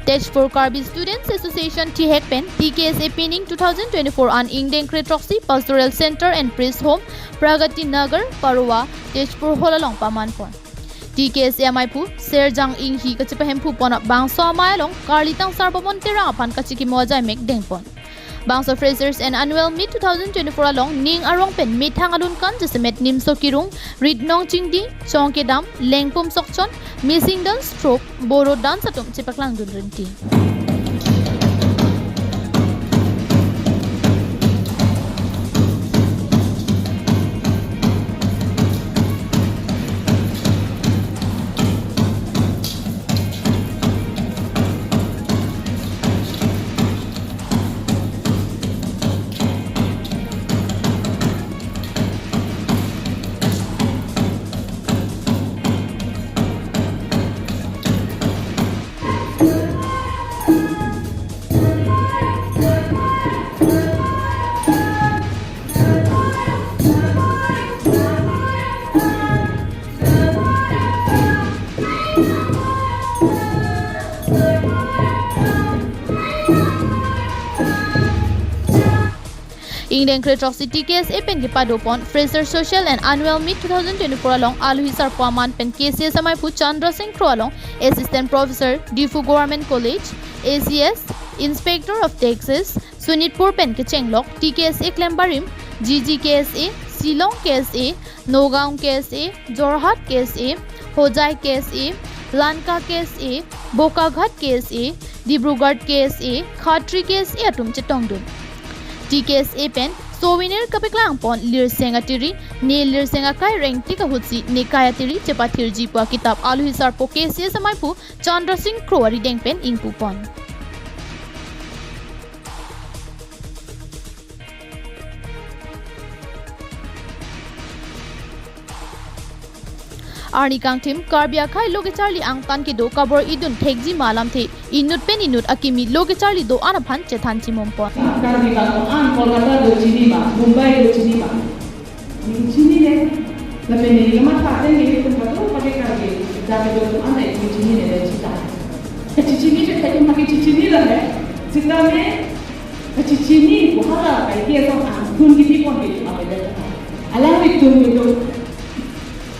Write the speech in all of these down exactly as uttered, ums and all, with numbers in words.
Tezpur Karbi Students Association T H A C pen T K S A pining two thousand twenty-four an ingdeng kre throksi Pastoral Center and Priest Home, Pragati Nagar, Parowa, Tezpur Hall along paman pon. T K S A amaiphu Serjang Inghi kachepahemphu pon abangso amei along Karli Tangsar Bomon Terang aphan kachikimo ajai mek dengpon. Bangso Freshers and Annual Meet two thousand twenty-four along ning arong pen methang alun kan jasemet Nimso Kirung, Ritnong Chingdi, Chong Kedam, Lengpum Sokchon, Missing Dance Troupe, Boro Dance atum chepaklangdun rinti. Ingdeng kre throksi T K S A pen kepado pon Fresher Social and Annual Meet two thousand twenty-four along alohi sarpo aman pen K C S amaiphu Chandra Singh Kro along Assistant Professor, Diphu Government College, A C S, Inspector of Taxes, Sonitpur pen kechenglok T K S A klembarim, G G K S A, Shillong K S A, Nagaon K S A, Jorhat K S A, Hojai K S A, Lanka K S A, Bokaghat K S A, Dibrugarh K S A, Khatri K S A atum chetongdun. T K S A pen souvenir kapeklang pon Lirseng Atiri, ne Lirseng akai rengtik ahutsi ne kai atiri chepathirji pu akitap alohi sarpo K C S amaiphu Chandra Singh Kro arideng pen ingpu pon. Arni kangthim Karbi akhei lo kecharli angtan kedo kabor-idun thekji ma alamthe inut pen inut akimi lo kecharli do-an aphan chethan chimum pon. Karbi bang ko-an Kolkata do chini ma, Mumbai do chini ma. Neli chinine. Lapen neli kamatha ateng nelitum kadokave Karbi, Karbi atum an neli chinine le chita. Kachechini le thek ma kachechini lo he. Sitame kachechini ko hala kaike asong angthun kipi pon ke avedetha. Alanglitum kedo.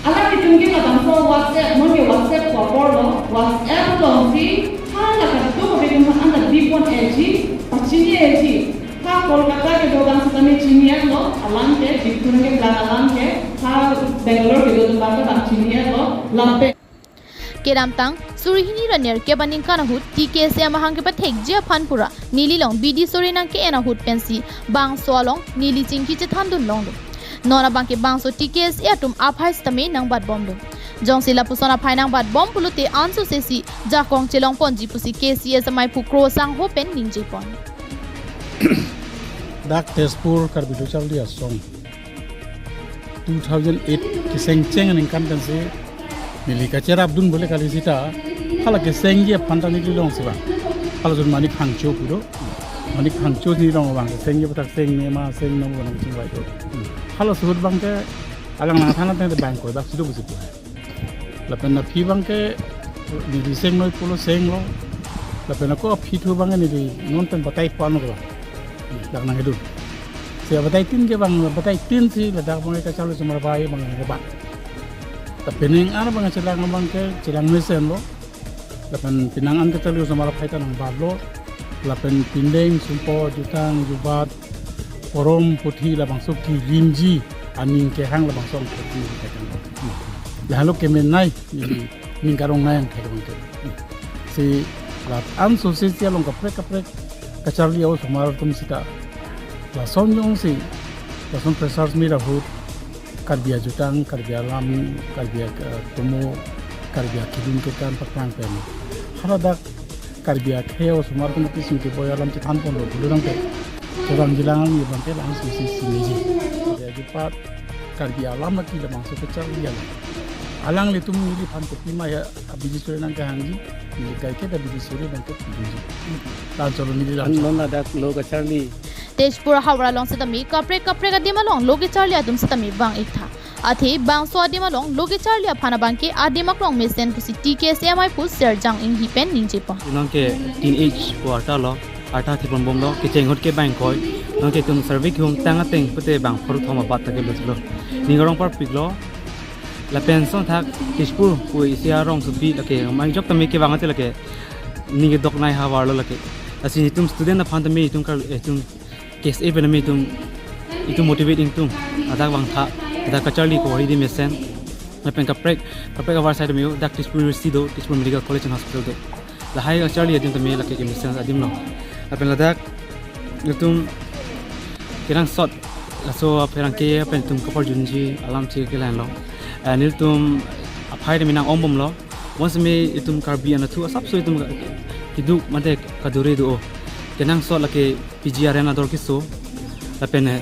Alanglitum ke labangso WhatsApp, non ke WhatsApp ko apor lo, WhatsApp alongsi hala kadokave atum an ta bipon eji, pachini eji. Ha Kolkata kedo abang sitame chini-et lo, alam ke, Diphu nangkeplang alam ke, ha Bangalore kedo atum abang ta abang chini-et lo, lapen. Kedamtang, suri hini ra nerkep aningkan ahut, T K S A amahang kepathekji aphan pura, neli along bidi sore nangke-en ahut pensi, bangso along, neli chingki chethandun longlo. Non abangke bangso T K S A atum aphai sitame nangbatbomlo. Jongsi lapuson aphai nangbatbom pulote ansose si jakong chelong ponji pusi K C S amaiphu Kro sangho pen ningje pon. Dak Tezpur Karbi Lo Charli Asong two thousand eight kesengcheng aningkan pensi neli kacherapdun bole kali sita hala kesengji aphan ta neli longsi abang. Hala jun Manik Phangcho pu do. Manik Phangcho neli along abang sengji aphuthak seng nema seng nom abang chingvai do. Hala suhut abangke alang nangthan ateng abang koi bak sido pusi pu. Lapen aphi abangke neli sengnoi pulo senglo. Lapen ako aphi thu abangke neli non pen batai pon lo. Dak nangkedun. Si abatai tin ke abang, abatai tin si ladak abangke kacharli osomar aphai abang ke abang. Ta pining an abang chelang abangke chelang mesen lo. Lapen penang an kacharli osomar aphai ta nangbatlo. Lapen pindeng, sumpo, jutang, jubat, porom, puthi labangso kirimji aning kehang labangso angthek ni kehang. Lahelo kemenei, neli ning karong nai angthek abangke. Si la ansose si along kaprek kaprek kacharli osomar atum sita. Lason jongsi, lason freshers meet ahut, Karbi ajutang, Karbi alam, Karbi atomo, Karbi akedun akekan paklang pen. Hala dak Karbi akhei osomar atum kisung keboi alam chethan ponlo pulo abangke. Kevang jilang ni abangke la ansose si meji. Karbi ajupat, Karbi alam lake labangso kacharli alam. Alanglitum neliphan kopima ya abidi sore nangkehangji, neli kaike ta abidi sore nangkepidunji. Tan cholo neli lang. Non ladak lo kacharli. Tezpur havar along sitame kaprek kaprek adim along lo kecharli atum sitame vang-iktha. Athe bangso adim along lo kecharli aphan abangke adim aklong mesen pusi T K S A amei pu Serjang Enghi pen ningje pon. Nonke teenage pu arta lo, arta thipon bomlo, kecheng ahut ke bang ingkoi, nonke itum survey kehumtang ateng pute bang pharo thom abat ta kelutlo. Ning arong parpiklo, lapen sonthak Tezpur pu isi arongsopi lake mang jok tame kevang ate lake ning kedoknei havar lo lake. Lasi itum student aphan tame itum kar, itum K S A pen tame itum, itum motivate ingtung. Ladak vangtha, ladak kacharli kawari adim mesen. Lapen kaprek, kaprek avar asai tame dak Tezpur University do, Tezpur Medical College and Hospital do. Lahai kacharli adim tame lake kemesen adim lo. Lapen ladak itum kenangsot, laso apherangke pen itum kaparjunji alam chekar ke lahenlo. Eh, nelitum aphai tame nang-ong bomlo. Bonsitame itum Karbi anatthu asapso itum keduk mate kadure do. Kenangsot lake P G R N ador keso, lapen, eh,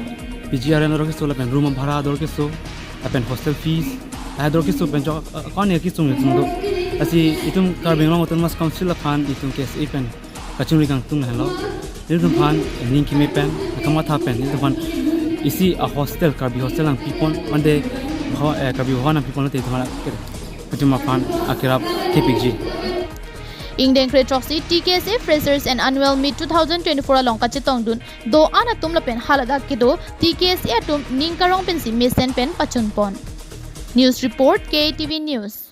P G R N ador keso, lapen room abhara ador keso, lapen hostel fees ador keso pen chok, eh, kone kesung itum do. Lasi itum Karbi Anglong Autonomous Council aphan itum K S A pen kachingri kangtung lahenlo. Nelitum aphan ning keme pen, kamatha pen, nelitum aphan isi ahostel, Karbi hostel nangpipon, mate ho-, eh, Karbi hostel nangpipon lote itum aphan, itum aphan akerap kepikji. Ingdeng kre throksi T K S A Freshers and Annual Meet two thousand twenty-four along kachetongdun do-an atum lapen haladak kedo T K S A atum ning karong pensi mesen pen pachun pon. News report, K T V News.